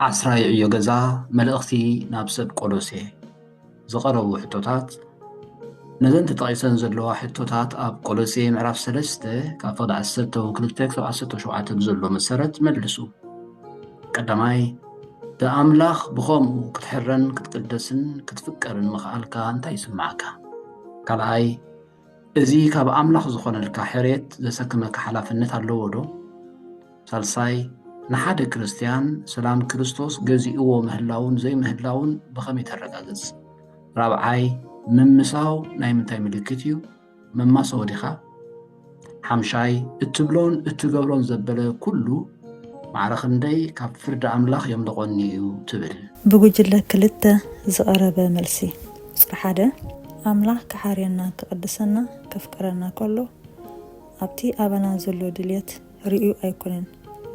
ዓስራይ ዕዮ ገዛ። መልእኽቲ ናብ ሰብ ቆሎሴ። ዝቐረቡ ሕቶታት። ነዘን ተጠቒሰን ዘለዋ ሕቶታት ኣብ ቆሎሴ ምዕራፍ ሰለስተ ካብ ፍቕዲ ዓሰርተ ክልተ ክሳብ ዓሰርተ ሸውዓተ ብዘሎ መሰረት መልሱ። ቀዳማይ፣ ብኣምላኽ ብኸምኡ ክትሕረን ክትቅደስን ክትፍቀርን ምኽኣልካ እንታይ ይስምዓካ? ካልኣይ፣ እዚ ካብ ኣምላኽ ዝኾነልካ ሕርየት ዘሰክመካ ሓላፍነት ኣለዎ ዶ? ሳልሳይ፣ ንሓደ ክርስትያን ሰላም ክርስቶስ ገዚእዎ ምህላውን ዘይምህላውን ብኸመይ ተረጋግጽ? ራብዓይ፣ ምምሳው ናይ ምንታይ ምልክት እዩ? መማሰዊ ዲኻ? ሓምሻይ፣ እትብሎን እትገብሮን ዘበለ ኩሉ ማዕረ ክንደይ ካብ ፍርዲ ኣምላኽ የምልቖኒ እዩ ትብል? ብጉጅለ ክልተ ዝቐረበ መልሲ። ቁጽሪ ሓደ፣ ኣምላኽ ክሓርየና፣ ክቕድሰና፣ ከፍቅረና ከሎ ኣብቲ ኣባና ዘሎ ድልየት ርእዩ ኣይኮነን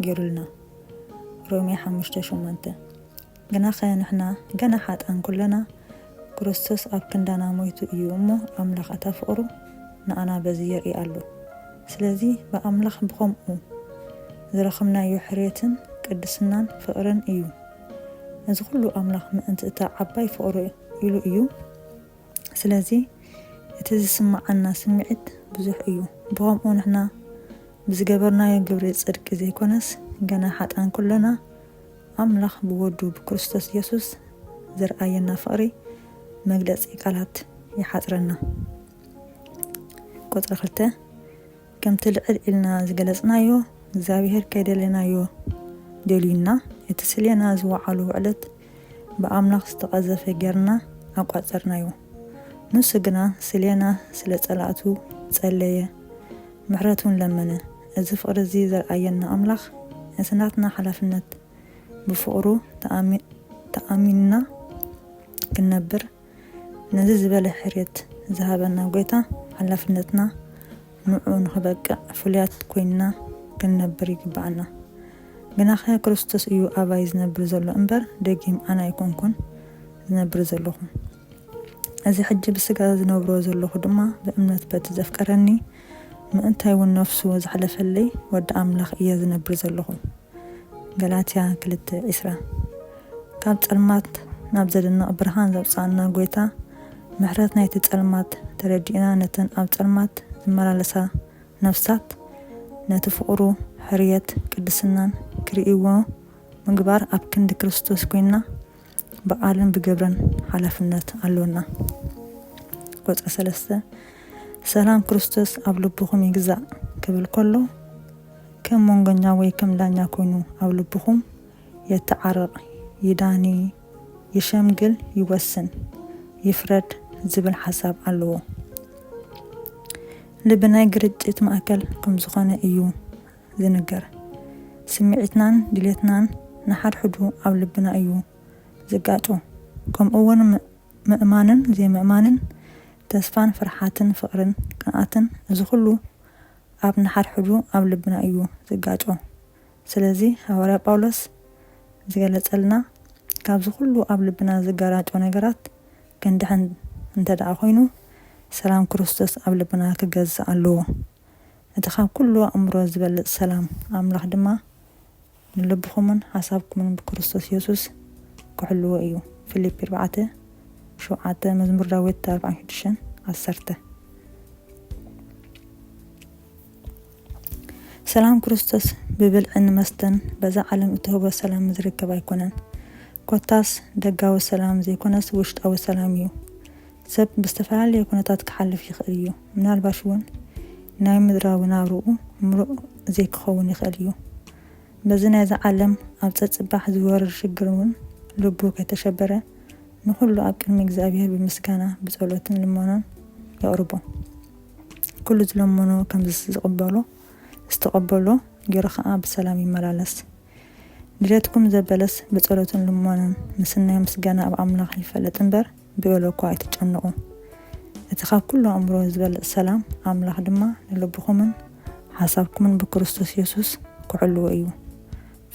ገይሩልና። ሮሜ ሓሙሽተ ሸሞንተ። ግናኸ ንሕና ገና ሓጥኣን ኩለና፣ ክርስቶስ ኣብ ክንዳና ሞይቱ እዩ እሞ፣ ኣምላኽ እታ ፍቕሩ ንኣና በዚ የርኢ ኣሎ። ስለዚ ብኣምላኽ ብኸምኡ ዝረኸብናዮ ሕርየትን ቅድስናን ፍቕርን እዩ። እዚ ኩሉ ኣምላኽ ምእንቲ እታ ዓባይ ፍቕሩ ኢሉ እዩ። ስለዚ እቲ ዝስምዓና ስምዒት ብዙሕ እዩ። ብኸምኡ ንሕና ብዝገበርናዮ ግብሪ ጽድቂ ዘይኮነስ፣ ገና ሓጥኣን ኩለና፣ ኣምላኽ ብወዱ ብክርስቶስ የሱስ ዘርኣየና ፍቕሪ መግለጺ ቃላት ይሓጽረና። ቁጽሪ ክልተ፣ ከምቲ ልዕል ኢልና ዝገለጽናዮ፣ እግዚኣብሄር ከይደለናዮ ደልዩና፣ እቲ ስሌና ዝወዓሎ ውዕለት ብኣምላኽ ዝተቐዘፈ ጌርና ኣቋጸርናዮ። ንሱ ግና ስሌና ስለ ጸላእቱ ጸለየ፣ ምሕረት እውን ለመነ። እዚ ፍቕሪ እዚ ዘርኣየና ኣምላኽ፣ እቲ ናትና ሓላፍነት ብፍቕሩ ተኣሚ-፣ ተኣሚንና ክንነብር፣ ነዚ ዝበለ ሕርየት ዝሃበና ጐይታ፣ ሓላፍነትና ንዕኡ ንኽበቅዕ ፍሉያት ኮይንና ክንነብር ይግብኣና። ግናኸ ክርስቶስ እዩ ኣባይ ዝነብር ዘሎ እምበር፣ ደጊም ኣነ ኣይኮንኩን ዝነብር ዘለኹ። እዚ ሕጂ ብስጋ ዝነብሮ ዘለኹ ድማ ብእምነት በቲ ዘፍቀረኒ፣ ምእንታይ እውን ነፍሱ ዘሕለፈለይ ወዲ ኣምላኽ እየ ዝነብር ዘለኹ። ገላትያ ክልተ ዕስራ። ካብ ጸልማት ናብ ዘደንቕ ብርሃን ዘውጽኣና ጐይታ፣ ምሕረት ናይቲ ጸልማት ተረዲእና፣ ነተን ኣብ ጸልማት ዝመላለሳ ነፍሳት ነቲ ፍቕሩ፣ ሕርየት፣ ቅድስናን ክርእይዎ ምግባር ኣብ ክንዲ ክርስቶስ ኮይንና ብቓልን ብግብርን ሓላፍነት ኣሎና። ቁጽሪ ሰለስተ፣ ሰላም ክርስቶስ ኣብ ልብኹም ይግዛእ ክብል ከሎ፣ ከም መንጎኛ ወይ ከም ዳኛ ኮይኑ ኣብ ልብኹም የተዓርቕ፣ ይዳኒ፣ ይሸምግል፣ ይወስን፣ ይፍረድ ዝብል ሓሳብ ኣለዎ። ልቢ ናይ ግርጭት ማእከል ከም ዝኾነ እዩ ዝንገር። ስምዒትናን ድሌትናን ንሓድሕዱ ኣብ ልብና እዩ ዝጋጮ። ከምኡ እውን ም-፣ ምእማንን ዘይምእማንን፣ ተስፋን ፍርሓትን፣ ፍቕርን ቅንኣትን፣ እዚ ኩሉ ኣብ ንሓድሕዱ ኣብ ልብና እዩ ዝጋጮ። ስለዚ ሃዋርያ ጳውሎስ ዝገለጸልና፣ ካብዚ ኩሉ ኣብ ልብና ዝጋራጮ ነገራት ክንድሕን እንተ ደኣ ኮይኑ፣ ሰላም ክርስቶስ ኣብ ልብና ክገዝእ ኣለዎ። እቲ ካብ ኩሉ ኣእምሮ ዝበልጽ ሰላም ኣምላኽ ድማ ንልብኹምን ሓሳብኩምን ብክርስቶስ የሱስ ክሕልዎ እዩ። ፊልጲ ኣርባዕተ ሸውዓተ፣ መዝሙር ዳዊት ኣርባዓን ሽዱሽተን፣ ዓሰርተ። ሰላም ክርስቶስ ብብልዕን መስተን በዛ ዓለም እትህቦ ሰላም ዝርከብ ኣይኮነን። ኮታስ ደጋዊ ሰላም ዘይኮነስ ውሽጣዊ ሰላም እዩ። ሰብ ብዝተፈላለየ ኩነታት ክሓልፍ ይኽእል እዩ። ምናልባሽ እውን ናይ ምድራዊ ናብርኡ ምሉእ ዘይክኸውን ይኽእል እዩ። በዚ ናይዛ ዓለም ኣብ ጸጽባሕ ዝወርድ ሽግር እውን ልቡ ከይተሸበረ ንኹሉ ኣብ ቅድሚ እግዚኣብሔር ብምስጋና ብጸሎትን ልመናን የቕርቦ። ኩሉ ዝለመኖ ከም ዝቕበሎ፣ ዝተቐበሎ ገይሩ ኸኣ ብሰላም ይመላለስ። ድሌትኩም ዘበለስ ብጸሎትን ልመናን ምስናይ ምስጋና ኣብ ኣምላኽ ይፈለጥ እምበር፣ ብገለ እኳ ኣይትጨነቑ። እቲ ካብ ኩሉ ኣእምሮ ዝበልጽ ሰላም ኣምላኽ ድማ ንልብኹምን ሓሳብኩምን ብክርስቶስ የሱስ ክሕልዎ እዩ።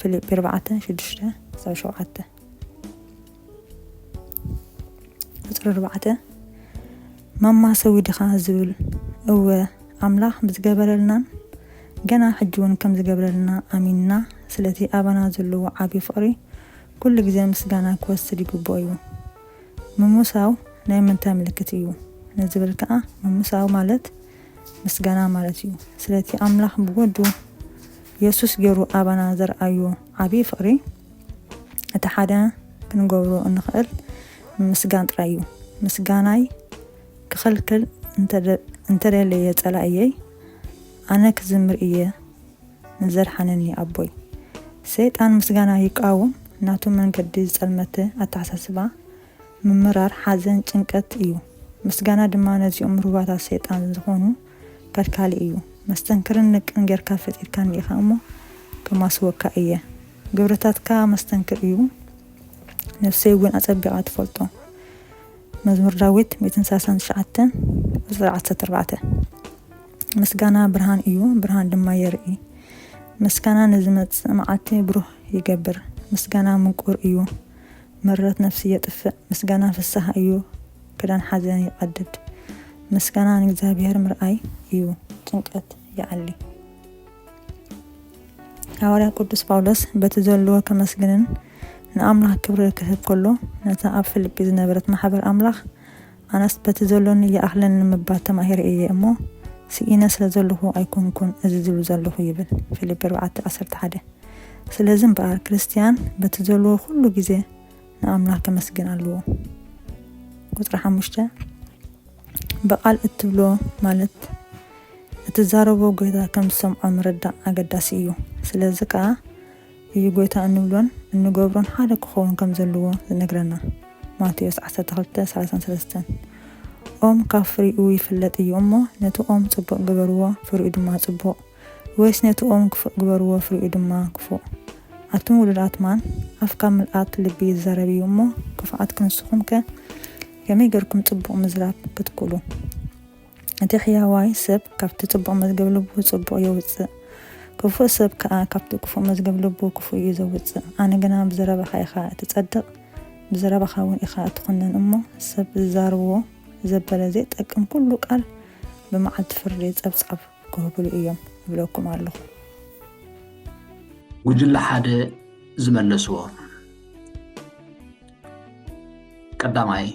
ፊልጲ ኣርባዕተ ሽዱሽተ ክሳብ ሸውዓተ። ቁጽሪ ኣርባዕተ፣ መማሰዊ ዲኻ ዝብል? እወ፣ ኣምላኽ ብዝገበረልናን ገና ሕጂ እውን ከም ዝገብረልና ኣሚንና፣ ስለቲ ኣባና ዘለዎ ዓቢ ፍቕሪ ኩሉ ግዜ ምስጋና ክወስድ ይግብኦ እዩ። ምምሳው ናይ ምንታይ ምልክት እዩ ንዝብል ከኣ፣ ምምሳው ማለት ምስጋና ማለት እዩ። ስለቲ ኣምላኽ ብወዱ የሱስ ገይሩ ኣባና ዘርኣዮ ዓብዪ ፍቕሪ፣ እቲ ሓደ ክንገብሮ እንኽእል ምምስጋን ጥራይ እዩ። ምስጋናይ ክኸልክል እንተደ-፣ እንተደለየ ጸላእየይ፣ ኣነ ክዝምር እየ ንዘድሓነኒ ኣቦይ። ሰይጣን ምስጋና ይቃወም። ናቱ መንገዲ ዝጸልመተ ኣተሓሳስባ ምምራር፣ ሓዘን፣ ጭንቀት እዩ። ምስጋና ድማ ነዚኦም ሩባታት ሰይጣን ዝኾኑ ከልካሊ እዩ። መስተንክርን ንቅን ጌርካ ፈጢርካኒ ኢኻ እሞ ከማስወካ እየ። ግብርታትካ መስተንክር እዩ፣ ነፍሰይ እውን ኣጸቢቓ ትፈልጦ። መዝሙር ዳዊት ሚእትን ሰላሳን ትሽዓተን ቁጽሪ ዓሰርተ ኣርባዕተ። ምስጋና ብርሃን እዩ፣ ብርሃን ድማ የርኢ። ምስጋና ንዝመጽእ መዓልቲ ብሩህ ይገብር። ምስጋና ምንቁር እዩ፣ ምረት ነፍሲ የጥፍእ። ምስጋና ፍስሃ እዩ፣ ክዳን ሓዘን ይቐድድ። ምስጋና ንእግዚኣብሔር ምርኣይ እዩ፣ ጭንቀት ይዓሊ። ሃዋርያ ቅዱስ ጳውሎስ በቲ ዘለዎ ከመስግንን ንኣምላኽ ክብሪ ክህብ ከሎ፣ ነታ ኣብ ፊልጲ ዝነበረት ማሕበር ኣምላኽ፣ ኣነስ በቲ ዘሎኒ ይኣኽለኒ ንምባል ተማሂረ እየ እሞ፣ ስኢነ ስለ ዘለኹ ኣይኮንኩን እዚ ዝብል ዘለኹ ይብል። ፊልጲ ኣርባዕተ ዓሰርተ ሓደ። ስለዚ እምበኣር ክርስትያን በቲ ዘለዎ ኩሉ ግዜ ንኣምላኽ ከመስግን ኣለዎ። ቁጽሪ ሓሙሽተ፣ ብቓል እትብሎ ማለት እትዛረቦ ጎይታ ከም ዝሰምዖ ምርዳእ ኣገዳሲ እዩ። ስለዚ ከኣ እዩ ጎይታ እንብሎን እንገብሮን ሓደ ክኸውን ከም ዘለዎ ዝነግረና። ማቴዎስ ዓሰርተ ክልተ ሰላሳን ሰለስተን። ኦም ካብ ፍሪኡ ይፍለጥ እዩ እሞ፣ ነቲ ኦም ጽቡቕ ግበርዎ፣ ፍሪኡ ድማ ጽቡቕ፣ ወይስ ነቲ ኦም ክፉእ ግበርዎ፣ ፍሪኡ ድማ ክፉእ። ኣቱም ውሉድ ኣትማን፣ ኣፍ ካብ ምልኣት ልቢ ይዛረብ እዩ እሞ፣ ክፉኣት ክንስኹምከ ከመይ ጌርኩም ጽቡቕ ምዝራብ ክትክእሉ? እቲ ሕያዋይ ሰብ ካብቲ ጽቡቕ መዝገብ ልቡ ጽቡቕ የውጽእ፣ ክፉእ ሰብ ከኣ ካብቲ ክፉእ መዝገብ ልቡ ክፉእ እዩ ዘውጽእ። ኣነ ግና ብዘረባኻ ኢኻ እትጸድቕ፣ ብዘረባኻ እውን ኢኻ እትኹነን እሞ፣ ሰብ ዝዛረቦ ዘበለ ዘይጠቅም ኩሉ ቃል ብመዓልቲ ፍርዲ ጸብጻብ ክህብሉ እዮም እብለኩም ኣለኹ። ጉጅለ ሓደ ዝመለስዎ። ቀዳማይ፣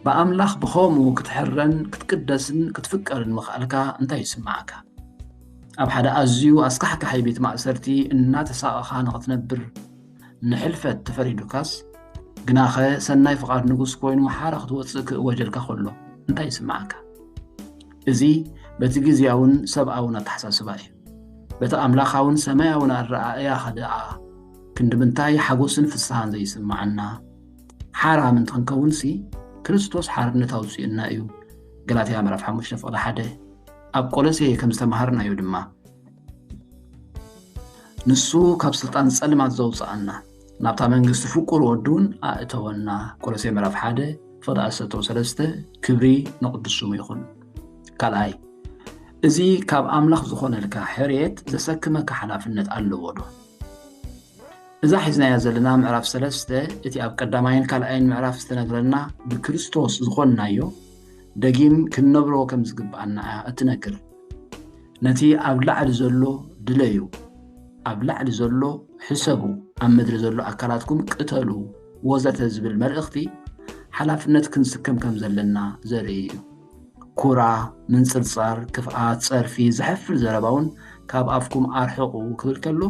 ብኣምላኽ ብኸምኡ ክትሕረን ክትቅደስን ክትፍቀርን ምኽኣልካ እንታይ ይስምዓካ? ኣብ ሓደ ኣዝዩ ኣስካሕካሒ ቤት ማእሰርቲ እናተሳቐኻ ንኽትነብር ንሕልፈት ተፈሪዱካስ፣ ግናኸ ሰናይ ፍቓድ ንጉስ ኮይኑ ሓራ ክትወጽእ ክእወጀልካ ከሎ እንታይ ይስምዓካ? እዚ በቲ ግዝያውን ሰብኣውን ኣተሓሳስባ እዩ። በቲ ኣምላኻውን ሰማያውን ኣረኣእያኻ ደኣ ክንዲ ምንታይ ሓጎስን ፍስሃን ዘይስምዓና? ሓራ ምእንቲ ክንከውንሲ ክርስቶስ ሓርነት ኣውጺኡና እዩ። ገላትያ ምዕራፍ ሓሙሽተ ፍቕዲ ሓደ፣ ኣብ ቆሎሴ ከም ዝተምሃርናዮ ድማ ንሱ ካብ ስልጣን ጸልማት ዘውጽኣና ናብታ መንግስቲ ፍቁር ወዱ እውን ኣእተወና። ቆሎሴ ምዕራፍ ሓደ ፍቕዲ ዓሰርተ ሰለስተ። ክብሪ ንቕዱስ ስሙ ይኹን። ካልኣይ፣ እዚ ካብ ኣምላኽ ዝኾነልካ ሕርየት ዘሰክመካ ሓላፍነት ኣለዎ ዶ? እዛ ሒዝናያ ዘለና ምዕራፍ ሰለስተ እቲ ኣብ ቀዳማይን ካልኣይን ምዕራፍ ዝተነግረና ብክርስቶስ ዝኾንናዮ ደጊም ክንነብሮ ከም ዝግብኣና እያ እትነግር። ነቲ ኣብ ላዕሊ ዘሎ ድለዩ፣ ኣብ ላዕሊ ዘሎ ሕሰቡ፣ ኣብ ምድሪ ዘሎ ኣካላትኩም ቅተሉ ወዘተ ዝብል መልእኽቲ ሓላፍነት ክንስከም ከም ዘለና ዘርኢ እዩ። ኩራ፣ ምንጽርጻር፣ ክፍኣት፣ ጸርፊ፣ ዘሕፍር ዘረባ እውን ካብ ኣፍኩም ኣርሕቑ ክብል ከሎ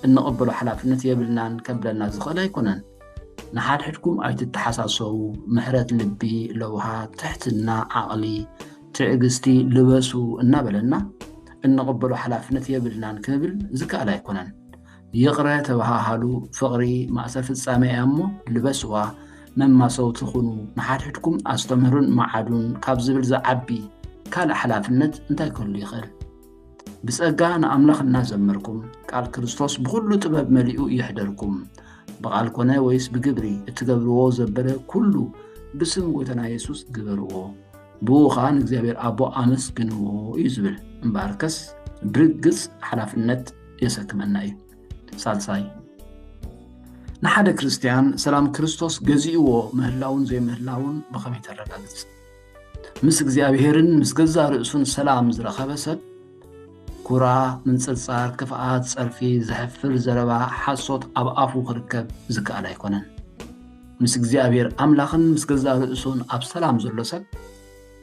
እንቕበሎ ሓላፍነት የብልናን ከብለና ዝኽእል ኣይኮነን። ንሓድሕድኩም ኣይትተሓሳሰቡ፣ ምሕረት ልቢ፣ ለውሃት፣ ትሕትና፣ ዓቕሊ፣ ትዕግስቲ ልበሱ እናበለና እንቕበሎ ሓላፍነት የብልናን ክንብል ዝከኣል ኣይኮነን። ይቕረ ተበሃሃሉ፣ ፍቕሪ ማእሰር ፍጻሜ እያ እሞ ልበስዋ፣ መማሰውቲ ኩኑ፣ ንሓድሕድኩም ኣስተምህሩን መዓዱን ካብ ዝብል ዝዓቢ ካልእ ሓላፍነት እንታይ ክህሉ ይኽእል? ብጸጋ ንኣምላኽ እናዘመርኩም፣ ቃል ክርስቶስ ብኹሉ ጥበብ መሊኡ ይሕደርኩም። ብቓል ኮነ ወይስ ብግብሪ እትገብርዎ ዘበለ ኩሉ ብስም ጎይታና የሱስ ግበርዎ። ብኡ ኸኣ ንእግዚኣብሔር ኣቦ ኣመስግንዎ እዩ ዝብል። እምበኣርከስ ብርግጽ ሓላፍነት የሰክመና እዩ። ሳልሳይ፣ ንሓደ ክርስትያን ሰላም ክርስቶስ ገዚእዎ ምህላውን ዘይምህላውን ብኸመይ ተረጋግጽ? ምስ እግዚኣብሔርን ምስ ገዛ ርእሱን ሰላም ዝረኸበ ሰብ ኩራ፣ ምንጽርጻር፣ ክፍኣት፣ ጸርፊ፣ ዘሕፍር ዘረባ፣ ሓሶት ኣብ ኣፉ ክርከብ ዝከኣል ኣይኮነን። ምስ እግዚኣብሔር ኣምላኽን ምስ ገዛእ ርእሱን ኣብ ሰላም ዘሎ ሰብ፣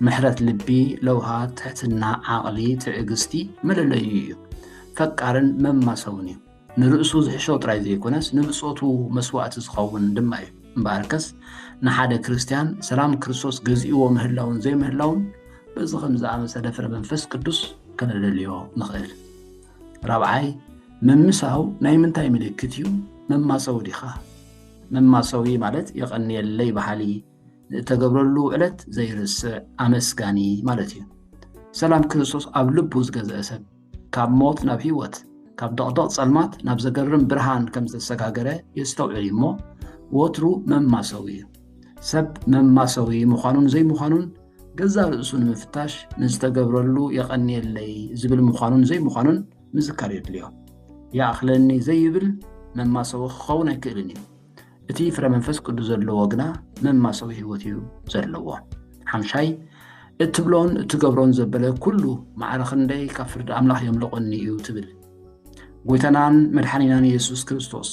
ምሕረት ልቢ፣ ለውሃት፣ ትሕትና፣ ዓቕሊ፣ ትዕግስቲ መለለዩ እዩ። ፈቃርን መማሰውን እዩ። ንርእሱ ዝሕሾ ጥራይ ዘይኮነስ፣ ንብጾቱ መስዋእቲ ዝኸውን ድማ እዩ። እምበኣርከስ፣ ንሓደ ክርስትያን ሰላም ክርስቶስ ገዚእዎ ምህላውን ዘይምህላውን፣ በዚ ከም ዝኣመሰለ ፍረ መንፈስ ቅዱስ ከነለልዮ ንኽእል። ራብዓይ፣ ምምሳው ናይ ምንታይ ምልክት እዩ? መማሰዊ ዲኻ? መማሰዊ ማለት የቐንየለይ በሃሊ፣ ንእተገብረሉ ውዕለት ዘይርስዕ ኣመስጋኒ ማለት እዩ። ሰላም ክርስቶስ ኣብ ልቡ ዝገዝአ ሰብ፣ ካብ ሞት ናብ ህይወት፣ ካብ ደቕደቕ ጸልማት ናብ ዘገርም ብርሃን ከም ዝተሰጋገረ የስተውዕል እዩ እሞ፣ ወትሩ መማሰዊ እዩ። ሰብ መማሰዊ ምዃኑን ዘይምዃኑን ገዛእ ርእሱ ንምፍታሽ፣ ንዝተገብረሉ የቐንየለይ ዝብል ምዃኑን ዘይምዃኑን ምዝካር የድልዮ። ይኣኽለኒ ዘይብል መማሰዊ ክኸውን ኣይክእልን እዩ። እቲ ፍረ መንፈስ ቅዱስ ዘለዎ ግና መማሰዊ ህይወት እዩ ዘለዎ። ሓምሻይ፣ እትብሎን እትገብሮን ዘበለ ኩሉ ማዕረ ክንደይ ካብ ፍርዲ ኣምላኽ የምልቖኒ እዩ ትብል። ጎይታናን መድሓኒናን የሱስ ክርስቶስ፣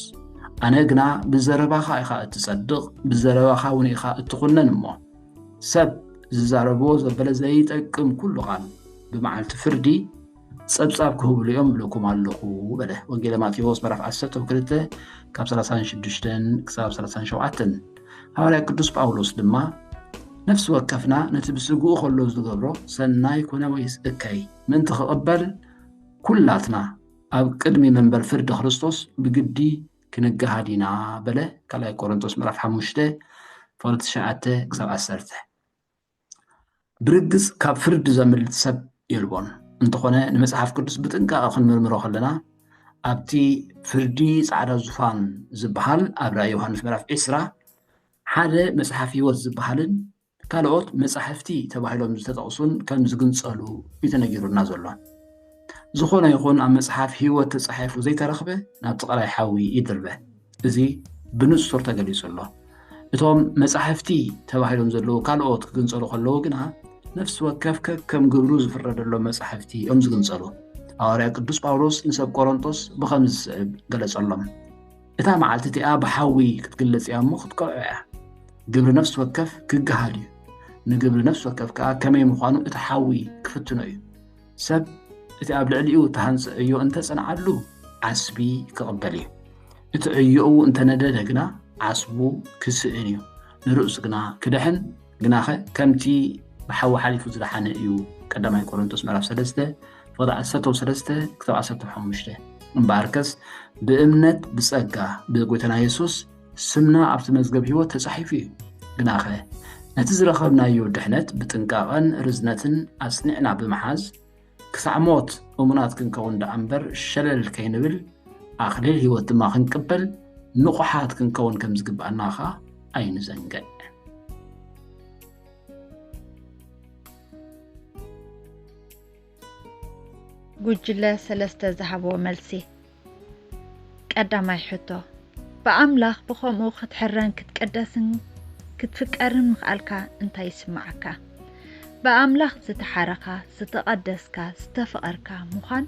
ኣነ ግና ብዘረባኻ ኢኻ እትጸድቕ፣ ብዘረባኻ እውን ኢኻ እትኹነን እሞ፣ ሰብ ዝዛረብዎ ዘበለ ዘይጠቅም ኩሉ ቓል ብመዓልቲ ፍርዲ ጸብጻብ ክህብሉ እዮም እብለኩም ኣለኹ በለ። ወንጌለ ማቴዎስ ምዕራፍ ዓሰርተ ክልተ ካብ ሰላሳን ሽዱሽተን ክሳብ ሰላሳን ሸውዓተን። ሃዋርያ ቅዱስ ጳውሎስ ድማ፣ ነፍሲ ወከፍና ነቲ ብስግኡ ከሎ ዝገብሮ ሰናይ ኮነ ወይስ እከይ ምእንቲ ክቕበል፣ ኩላትና ኣብ ቅድሚ መንበር ፍርዲ ክርስቶስ ብግዲ ክንገሃድ ኢና በለ። ካልኣይ ቆሮንቶስ ምዕራፍ ሓሙሽተ ፍቕዲ ትሽዓተ ክሳብ ዓሰርተ። ብርግጽ ካብ ፍርዲ ዘምልጥ ሰብ የልቦን። እንተኾነ ንመጽሓፍ ቅዱስ ብጥንቃቐ ክንምርምሮ ከለና፣ ኣብቲ ፍርዲ ጻዕዳ ዙፋን ዝበሃል ኣብ ራእይ ዮሃንስ ምዕራፍ ዕስራ፣ ሓደ መጽሓፍ ህይወት ዝበሃልን ካልኦት መጻሕፍቲ ተባሂሎም ዝተጠቕሱን ከም ዝግንጸሉ እዩ ተነጊሩና ዘሎ። ዝኾነ ይኹን ኣብ መጽሓፍ ህይወት ተጻሒፉ ዘይተረኽበ ናብቲ ቀላይ ሓዊ ይድርበ። እዚ ብንጹር ተገሊጹ ኣሎ። እቶም መጻሕፍቲ ተባሂሎም ዘለዉ ካልኦት ክግንጸሉ ከለዉ ግና፣ ነፍሲ ወከፍ ከከም ግብሩ ዝፍረደሎም መጻሕፍቲ እዮም ዝግንጸሉ። ሃዋርያ ቅዱስ ጳውሎስ ንሰብ ቆሮንቶስ ብኸምዚ ዝስዕብ ገለጸሎም። እታ መዓልቲ እቲኣ ብሓዊ ክትግለጽ እያ እሞ ክትቀልዖ እያ። ግብሪ ነፍሲ ወከፍ ክገሃድ እዩ። ንግብሪ ነፍሲ ወከፍ ከኣ ከመይ ምዃኑ እቲ ሓዊ ክፍትኖ እዩ። ሰብ እቲ ኣብ ልዕሊኡ እተሃንጸ ዕዮ እንተ ጸንዓሉ፣ ዓስቢ ክቕበል እዩ። እቲ ዕዮኡ እንተ ነደደ ግና፣ ዓስቡ ክስእን እዩ። ንርእሱ ግና ክድሕን፣ ግናኸ ከምቲ ብሓዊ ሓሊፉ ዝደሓነ እዩ። ቀዳማይ ቆሮንቶስ ምዕራፍ ሰለስተ ፍቕዲ ዓሰርተ ሰለስተ ክሳብ ዓሰርተ ሓሙሽተ። እምበኣርከስ ብእምነት ብጸጋ ብጎይታና የሱስ ስምና ኣብቲ መዝገብ ህይወት ተጻሒፉ እዩ። ግናኸ ነቲ ዝረኸብናዮ ድሕነት ብጥንቃቐን ርዝነትን ኣጽኒዕና ብምሓዝ፣ ክሳዕ ሞት እሙናት ክንከውን ደኣ እምበር ሸለል ከይንብል፣ ኣኽሊል ህይወት ድማ ክንቅበል ንቑሓት ክንከውን ከም ዝግብኣና ኸኣ ኣይንዘንግዕ። ጉጅለ ሰለስተ ዝሃብዎ መልሲ። ቀዳማይ ሕቶ፣ ብኣምላኽ ብኸምኡ ክትሕረን ክትቀደስን ክትፍቀርን ምኽኣልካ እንታይ ይስምዓካ? ብኣምላኽ ዝተሓረኻ፣ ዝተቐደስካ፣ ዝተፈቐርካ ምዃን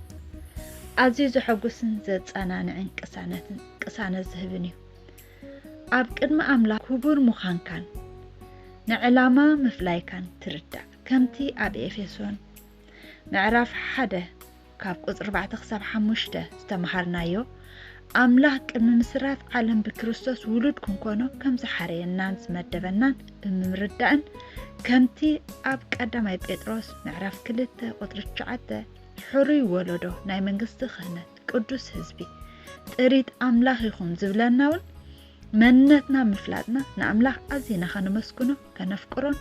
ኣዝዩ ዘሐጉስን ዘጸናንዕን ቅሳነትን ቅሳነት ዝህብን እዩ። ኣብ ቅድሚ ኣምላኽ ክቡር ምዃንካን ንዕላማ ምፍላይካን ትርዳእ። ከምቲ ኣብ ኤፌሶን ምዕራፍ ሓደ ካብ ቁጽሪ ኣርባዕተ ክሳብ ሓሙሽተ ዝተመሃርናዮ፣ ኣምላኽ ቅድሚ ምስራት ዓለም ብክርስቶስ ውሉድ ክንኮኖ ከም ዝሓረየናን ዝመደበናን ብምርዳእን፣ ከምቲ ኣብ ቀዳማይ ጴጥሮስ ምዕራፍ ክልተ ቁጽሪ ትሽዓተ፣ ሕሩይ ወለዶ፣ ናይ መንግስቲ ክህነት፣ ቅዱስ ህዝቢ፣ ጥሪት ኣምላኽ ኢኹም ዝብለና እውን፣ መንነትና ምፍላጥና ንኣምላኽ ኣዚና ከነመስግኖ፣ ከነፍቅሮን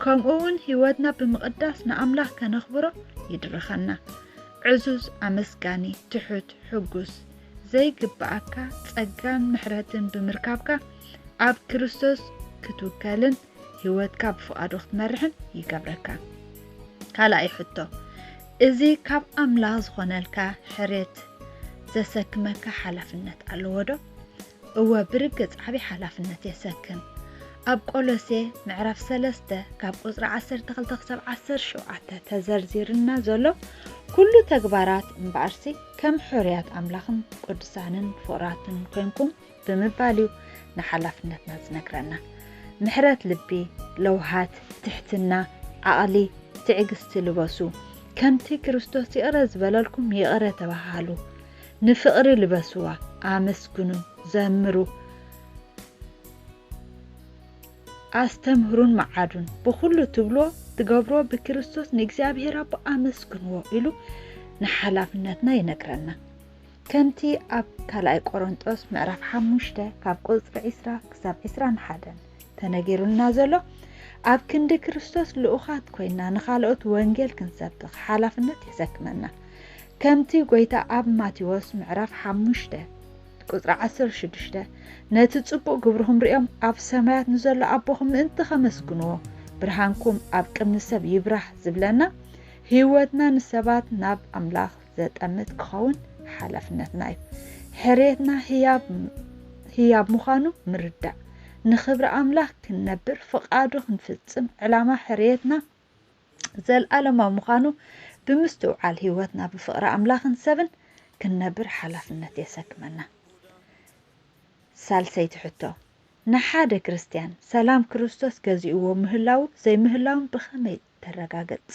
ከምኡ እውን ህይወትና ብምቕዳስ ንኣምላኽ ከነኽብሮ ይድርኸና። ዕዙዝ፣ ኣመስጋኒ፣ ትሑት፣ ሕጉስ፣ ዘይግብኣካ ጸጋን ምሕረትን ብምርካብካ ኣብ ክርስቶስ ክትውከልን ህይወትካ ብፍቓዱ ክትመርሕን ይገብረካ። ካልኣይ ሕቶ፣ እዚ ካብ ኣምላኽ ዝኾነልካ ሕርየት ዘሰክመካ ሓላፍነት ኣለዎ ዶ? እወ፣ ብርግጽ ዓቢ ሓላፍነት የሰክም። ኣብ ቆሎሴ ምዕራፍ ሰለስተ ካብ ቁጽሪ ዓሰርተ ክልተ ክሳብ ዓሰርተ ሸውዓተ ተዘርዚርና ዘሎ ኩሉ ተግባራት እምበኣርሲ ከም ሕሩያት ኣምላኽን ቅዱሳንን ፍቑራትን ኮንኩም ብምባል እዩ ንሓላፍነትና ዝነግረና። ምሕረት ልቢ፣ ለውሃት፣ ትሕትና፣ ዓቕሊ፣ ትዕግስቲ ልበሱ። ከምቲ ክርስቶስ ይቕረ ዝበለልኩም ይቕረ ተባሃሉ። ንፍቕሪ ልበስዋ፣ ኣመስግኑ፣ ዘምሩ፣ ኣስተምህሩን መዓዱን። ብኹሉ ትብሎ ትገብሮ ብክርስቶስ ንእግዚኣብሔር ኣቦ ኣመስግንዎ ኢሉ ንሓላፍነትና ይነግረና። ከምቲ ኣብ ካልኣይ ቆሮንጦስ ምዕራፍ ሓሙሽተ ካብ ቁጽሪ ዕስራ ክሳብ ዕስራን ሓደን ተነጊሩልና ዘሎ፣ ኣብ ክንዲ ክርስቶስ ልኡኻት ኮይና ንኻልኦት ወንጌል ክንሰብኽ ሓላፍነት የሰክመና። ከምቲ ጎይታ ኣብ ማቴዎስ ምዕራፍ ሓሙሽተ ቁጽሪ ዓሰርተ ሽዱሽተ፣ ነቲ ጽቡቕ ግብርኹም ሪኦም ኣብ ሰማያት ንዘሎ ኣቦኹም ምእንቲ ኸመስግንዎ፣ ብርሃንኩም ኣብ ቅድሚ ሰብ ይብራህ ዝብለና፣ ህይወትና ንሰባት ናብ ኣምላኽ ዘጠምት ክኸውን ሓላፍነትና እዩ። ሕርየትና ህያብ፣ ህያብ ምዃኑ ምርዳእ፣ ንኽብሪ ኣምላኽ ክንነብር፣ ፍቓዱ ክንፍጽም፣ ዕላማ ሕርየትና ዘልኣለማዊ ምዃኑ ብምስትውዓል፣ ህይወትና ብፍቕሪ ኣምላኽን ሰብን ክንነብር ሓላፍነት የሰክመና። ሳልሰይቲ ሕቶ፣ ንሓደ ክርስትያን ሰላም ክርስቶስ ገዚእዎ ምህላዉ ዘይምህላውን ብኸመይ ተረጋግጽ?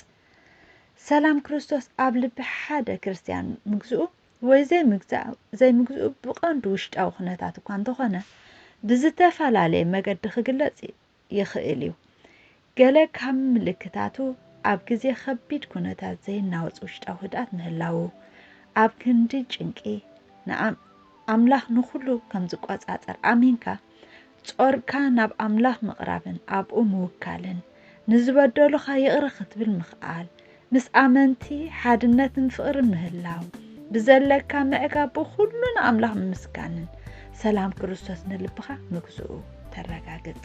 ሰላም ክርስቶስ ኣብ ልቢ ሓደ ክርስትያን ምግዝኡ ወይ ዘይምግዛ-፣ ዘይምግዝኡ ብቐንዱ ውሽጣዊ ኩነታት እኳ እንተኾነ፣ ብዝተፈላለየ መገዲ ክግለጽ ይኽእል እዩ። ገለ ካብ ምልክታቱ ኣብ ግዜ ከቢድ ኩነታት ዘይናወጽ ውሽጣዊ ህድኣት ምህላዉ፣ ኣብ ክንዲ ጭንቂ ንኣም-፣ ኣምላኽ ንኹሉ ከም ዝቆጻጸር ኣሚንካ ጾርካ ናብ ኣምላኽ ምቕራብን ኣብኡ ምውካልን፣ ንዝበደሉኻ ይቕረ ክትብል ምኽኣል፣ ምስ ኣመንቲ ሓድነትን ፍቕርን ምህላው፣ ብዘለካ ምዕጋብ ብኹሉ ንኣምላኽ ምምስጋንን ሰላም ክርስቶስ ንልብኻ ምግዝኡ ተረጋግጽ።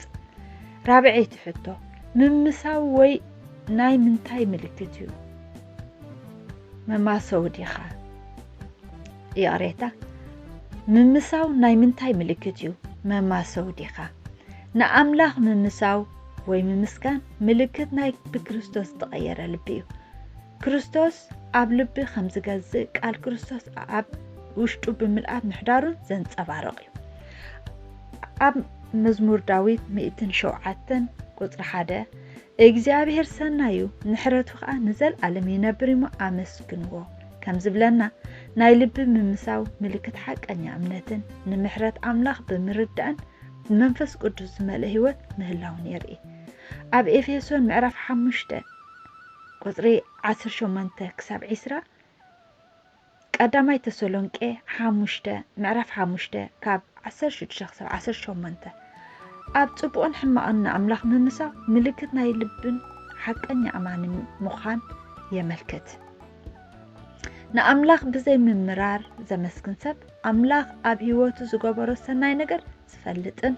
ራብዐይቲ ሕቶ፣ ምምሳው ወይ ናይ ምንታይ ምልክት እዩ? መማሰው ዲኻ? ይቕሬታ፣ ምምሳው ናይ ምንታይ ምልክት እዩ? መማሰው ዲኻ? ንኣምላኽ ምምሳው ወይ ምምስጋን ምልክት ናይ ብክርስቶስ ዝተቐየረ ልቢ እዩ። ክርስቶስ ኣብ ልቢ ከም ዝገዝእ ቃል ክርስቶስ ኣብ ውሽጡ ብምልኣት ምሕዳሩን ዘንጸባርቕ እዩ። ኣብ መዝሙር ዳዊት ሚእትን ሸውዓተን ቁጽሪ ሓደ፣ እግዚኣብሔር ሰናይ እዩ፣ ምሕረቱ ኸኣ ንዘልኣለም ይነብር እሞ ኣመስግንዎ ከም ዝብለና፣ ናይ ልቢ ምምሳው ምልክት ሓቀኛ እምነትን ንምሕረት ኣምላኽ ብምርዳእን ብመንፈስ ቅዱስ ዝመልአ ህይወት ምህላውን የርኢ። ኣብ ኤፌሶን ምዕራፍ ሓሙሽተ ቁጽሪ ዓሰርተ ሸሞንተ ክሳብ ዕስራ፣ ቀዳማይ ተሰሎንቄ ሓሙሽተ ምዕራፍ ሓሙሽተ ካብ ዓሰርተ ሽዱሽተ ክሳብ ዓሰርተ ሸሞንተ፣ ኣብ ጽቡቕን ሕማቕን ንኣምላኽ ምምሳው ምልክት ናይ ልብን ሓቀኛ ኣማኒ ምዃን የመልክት። ንኣምላኽ ብዘይ ምምራር ዘመስግን ሰብ፣ ኣምላኽ ኣብ ህይወቱ ዝገበሮ ሰናይ ነገር ዝፈልጥን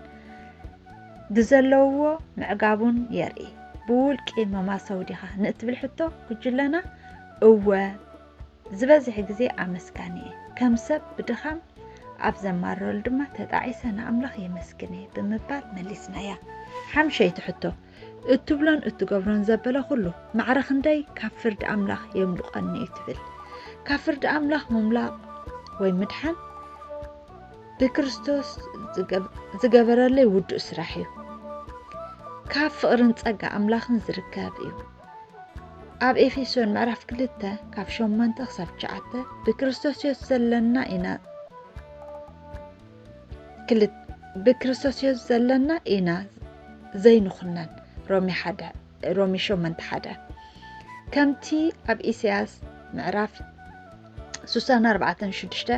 ብዘለዎ ምዕጋቡን የርኢ። ብውልቂ መማሰው ዲኻ ንእትብል ሕቶ፣ ጉጅለና እወ ዝበዝሕ ግዜ ኣመስጋኒ እየ። ከም ሰብ ብድኻም ኣብ ዘማረረሉ ድማ ተጣዒሰ ንኣምላኽ የመስግን እየ ብምባል መሊስናያ። ሓምሸይቲ ሕቶ፣ እትብሎን እትገብሮን ዘበለ ኩሉ ማዕረ ክንደይ ካብ ፍርዲ ኣምላኽ የምልቆኒ እዩ ትብል? ካብ ፍርዲ ኣምላኽ ምምላቕ ወይ ምድሓን ብክርስቶስ ዝገብ-፣ ዝገበረለይ ውዱእ ስራሕ እዩ። ካብ ፍቕርን ጸጋ ኣምላኽን ዝርከብ እዩ። ኣብ ኤፌሶን ምዕራፍ ክልተ ካብ ሸሞንተ ክሳብ ትሽዓተ፣ ብክርስቶስ የሱስ ዘለና ኢና፣ ክልት-፣ ብክርስቶስ የሱስ ዘለና ኢና ዘይንኹነን። ሮሜ ሓደ፣ ሮሜ ሸሞንተ ሓደ። ከምቲ ኣብ ኢሳያስ ምዕራፍ ሱሳን ኣርባዕተን ሽዱሽተ፣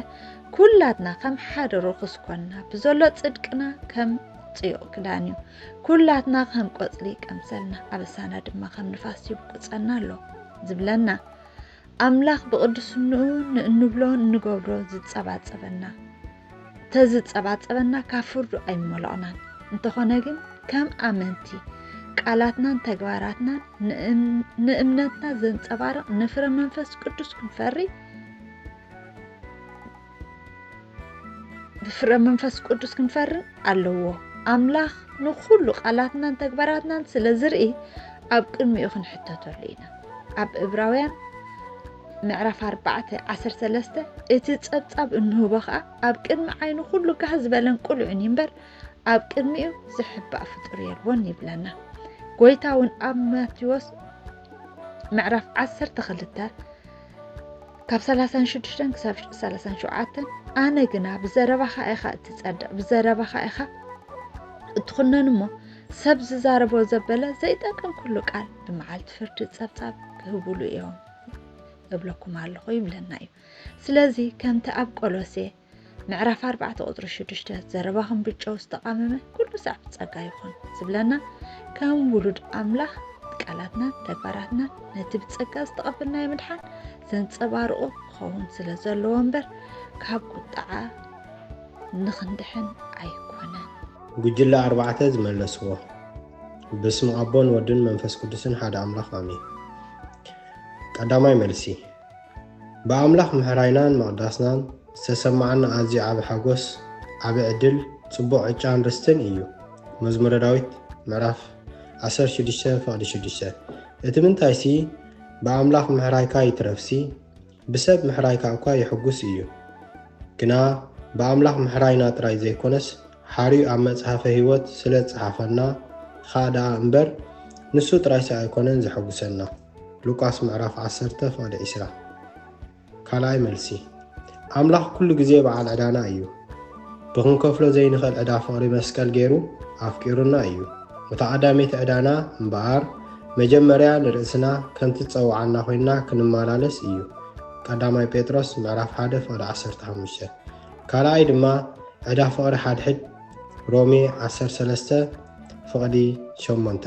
ኩላትና ከም ሓደ ርኹስ ኮንና፣ ብዘሎ ጽድቅና ከም ጽዩቕ ክዳን እዩ። ኩላትና ከም ቆጽሊ ቀምሰልና፣ ኣበሳና ድማ ከም ንፋስ ይብቁጸና ኣሎ ዝብለና፣ ኣምላኽ ብቕድስንኡ ንእንብሎ እንገብሮ ዝጸባጸበና፣ ተዝጸባጸበና ካብ ፍርዱ ኣይምመለቕናን። እንተኾነ ግን፣ ከም ኣመንቲ፣ ቃላትናን ተግባራትናን ንእም-፣ ንእምነትና ዘንጸባርቕ ንፍረ መንፈስ ቅዱስ ክንፈሪ፣ ብፍረ መንፈስ ቅዱስ ክንፈርን ኣለዎ። ኣምላኽ ንኹሉ ቃላትናን ተግባራትናን ስለ ዝርኢ፣ ኣብ ቅድሚኡ ክንሕተተሉ ኢና። ኣብ ዕብራውያን ምዕራፍ ኣርባዕተ ዓሰርተ ሰለስተ፣ እቲ ጸብጻብ እንህቦ ኸኣ ኣብ ቅድሚ ዓይኑ ኩሉ ጋህ ዝበለን ቅሉዕን እዩ እምበር፣ ኣብ ቅድሚኡ ዝሕባእ ፍጡር የልቦን ይብለና። ጎይታ እውን ኣብ ማቴዎስ ምዕራፍ ዓሰርተ ክልተ ካብ ሰላሳን ሽዱሽተን ክሳብ ሰላሳን ሸውዓተን፣ ኣነ ግና ብዘረባኻ ኢኻ እትጸድቕ፣ ብዘረባኻ ኢኻ እትኹነን እሞ፣ ሰብ ዝዛረቦ ዘበለ ዘይጠቅም ኩሉ ቃል ብመዓልቲ ፍርዲ ጸብጻብ ክህቡሉ እዮም እብለኩም ኣለኹ ይብለና እዩ። ስለዚ ከምቲ ኣብ ቆሎሴ ምዕራፍ ኣርባዕተ ቁጽሪ ሽዱሽተ፣ ዘረባኹም ብጨው ዝተቓመመ ኩሉ ሳዕ ብጸጋ ይኹን ዝብለና፣ ከም ውሉድ ኣምላኽ ቃላትናን ተግባራትናን ነቲ ብጸጋ ዝተቐበልናዮ ምድሓን ዘንጸባርቑ ክኸውን ስለ ዘለዎ እምበር፣ ካብ ቁጥዓ ንኽንድሕን ኣይኮነን። ጉጅለ ኣርባዕተ ዝመለስዎ። በስመ ኣቦን ወድን መንፈስ ቅዱስን ሓደ ኣምላኽ ኣሜን። ቀዳማይ መልሲ። ብኣምላኽ ምሕራይናን ምቕዳስናን ዝተሰማዓና ኣዝዩ ዓቢ ሓጎስ፣ ዓቢ ዕድል፣ ጽቡቕ ዕጫን ርስትን እዩ። መዝሙረ ዳዊት ምዕራፍ ዓሰርተ ሽዱሽተ ፍቕዲ ሽዱሽተ። እቲ ምንታይሲ ብኣምላኽ ምሕራይካ ይትረፍሲ፣ ብሰብ ምሕራይካ እኳ የሕጉስ እዩ። ግና ብኣምላኽ ምሕራይና ጥራይ ዘይኮነስ፣ ሓርዩ ኣብ መጽሓፈ ህይወት ስለ ዝጸሓፈልና ኸኣ ደኣ እምበር፣ ንሱ ጥራይሲ ኣይኮነን ዘሐጉሰና። ሉቃስ ምዕራፍ ዓሰርተ ፍቕዲ ዕስራ። ካልኣይ መልሲ፣ ኣምላኽ ኩሉ ግዜ በዓል ዕዳና እዩ። ብኽንከፍሎ ዘይንኽእል ዕዳ ፍቕሪ መስቀል ገይሩ ኣፍቂሩና እዩ። እታ ቀዳመይቲ ዕዳና እምበኣር፣ መጀመርያ ንርእስና ከም ትጸውዓና ኮይንና ክንመላለስ እዩ። ቀዳማይ ጴጥሮስ ምዕራፍ ሓደ ፍቕዲ ዓሰርተ ሓሙሽተ። ካልኣይ ድማ፣ ዕዳ ፍቕሪ ሓድሕድ፣ ሮሜ ዓሰርተ ሰለስተ ፍቕዲ ሸሞንተ።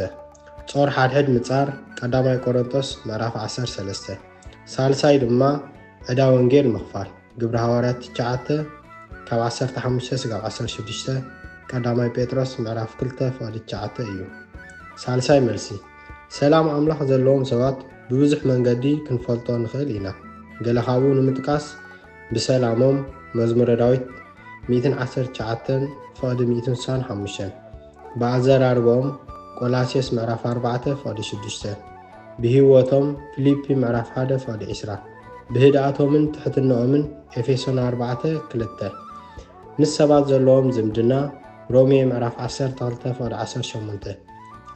ጾር ሓድሕድ ምጻር፣ ቀዳማይ ቆሮንቶስ ምዕራፍ ዓሰርተ ሰለስተ። ሳልሳይ ድማ፣ ዕዳ ወንጌል ምኽፋል፣ ግብሪ ሃዋርያት ትሽዓተ ካብ ዓሰርተ ሓሙሽተ ስጋብ ዓሰርተ ሽዱሽተ፣ ቀዳማይ ጴጥሮስ ምዕራፍ ክልተ ፍቕዲ ትሽዓተ እዩ። ሳልሳይ መልሲ፣ ሰላም ኣምላኽ ዘለዎም ሰባት ብብዙሕ መንገዲ ክንፈልጦ ንኽእል ኢና። ገለ ካብኡ ንምጥቃስ፣ ብሰላሞም፣ መዝሙረ ዳዊት ሚእትን ዓሰርተ ትሽዓተን ፍቕዲ ሚእትን ስሳን ሓሙሽተን፣ ብኣዘራርባኦም፣ ቆላስየስ ምዕራፍ ኣርባዕተ ፍቕዲ ሽዱሽተ፣ ብህይወቶም፣ ፊልፒ ምዕራፍ ሓደ ፍቕዲ ዕስራ፣ ብህድኣቶምን ትሕትናኦምን፣ ኤፌሶን ኣርባዕተ ክልተ፣ ምስ ሰባት ዘለዎም ዝምድና፣ ሮሜ ምዕራፍ ዓሰርተ ክልተ ፍቕዲ ዓሰርተ ሸሞንተ፣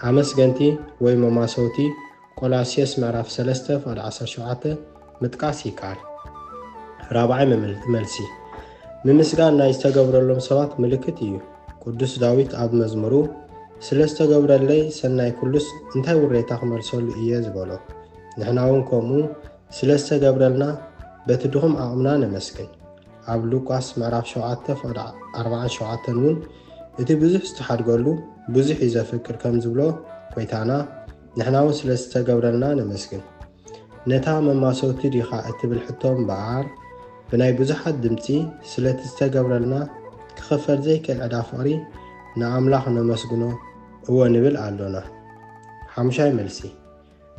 ኣመስገንቲ ወይ መማሰውቲ፣ ቆላስየስ ምዕራፍ ሰለስተ ፍቕዲ ዓሰርተ ሸውዓተ ምጥቃስ ይከኣል። ራብዓይ መመል-፣ መልሲ፣ ምምስጋን ናይ ዝተገብረሎም ሰባት ምልክት እዩ። ቅዱስ ዳዊት ኣብ መዝሙሩ፣ "ስለ ዝተገብረለይ ሰናይ ኩሉስ እንታይ ውሬታ ክመልሰሉ እየ?" ዝበሎ። ንሕና እውን ከምኡ ስለ ዝተገብረልና በቲ ድኹም ዓቕምና ነመስግን። ኣብ ሉቃስ ምዕራፍ ሸውዓተ ፍቕዲ ኣርባዓን ሸውዓተን እውን፣ "እቲ ብዙሕ ዝተሓድገሉ ብዙሕ እዩ ዘፍቅር" ከም ዝብሎ ጎይታና፣ ንሕና እውን ስለ ዝተገብረልና ነመስግን። ነታ መማሰውቲ ዲኻ እትብል ሕቶ እምበኣር፣ ብናይ ብዙሓት ድምጺ ስለቲ ዝተገብረልና ክኽፈል ዘይክእል ዕዳ ፍቕሪ ንኣምላኽ ነመስግኖ እወ ንብል ኣሎና። ሓሙሻይ መልሲ፣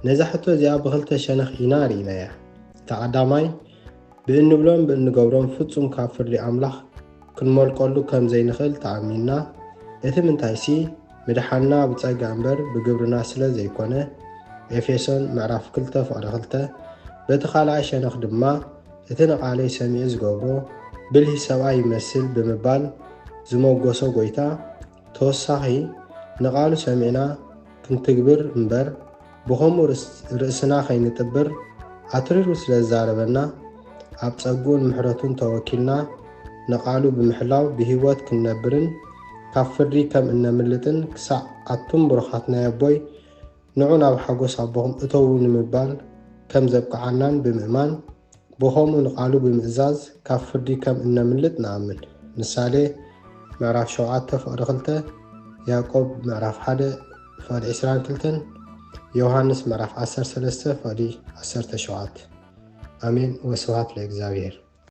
ነዛ ሕቶ እዚኣ ብኽልተ ሸነኽ ኢና ርኢናያ። እቲ ቀዳማይ፣ ብእንብሎን ብእንገብሮን ፍጹም ካብ ፍርዲ ኣምላኽ ክንሞልቀሉ ከም ዘይንኽእል ተኣሚንና፣ እቲ ምንታይሲ፣ ምድሓንና ብጸጋ እምበር ብግብርና ስለ ዘይኮነ፣ ኤፌሶን ምዕራፍ ክልተ ፍቕዲ ክልተ። በቲ ካልኣይ ሸነኽ ድማ፣ እቲ ንቓለይ ሰሚዑ ዝገብሮ ብልሂ ሰብኣይ ይመስል ብምባል ዝመጎሶ ጎይታ፣ ተወሳኺ፣ ንቓሉ ሰሚዕና ክንትግብር እምበር፣ ብኸምኡ ርእስ-፣ ርእስና ከይንጥብር ኣትሪሩ ስለ ዝዛረበና፣ ኣብ ጸግኡን ምሕረቱን ተወኪልና ንቓሉ ብምሕላው ብህይወት ክንነብርን ካብ ፍርዲ ከም እነምልጥን ክሳዕ ኣቱም ብሩኻት ናይ ኣቦይ ንዑ ናብ ሓጎስ ኣቦኹም እተዉ ንምባል ከም ዘብቅዓናን ብምእማን፣ ብኸምኡ ንቓሉ ብምእዛዝ ካብ ፍርዲ ከም እነምልጥ ንኣምን። ምሳሌ ምዕራፍ ሸውዓተ ፍቕዲ ክልተ፣ ያዕቆብ ምዕራፍ ሓደ ፍቕዲ ዕስራን ክልተን፣ ዮሃንስ ምዕራፍ ዓሰርተ ሰለስተ ፍቕዲ ዓሰርተ ሸውዓተ። ኣሜን ወስብሐት ለእግዚኣብሔር።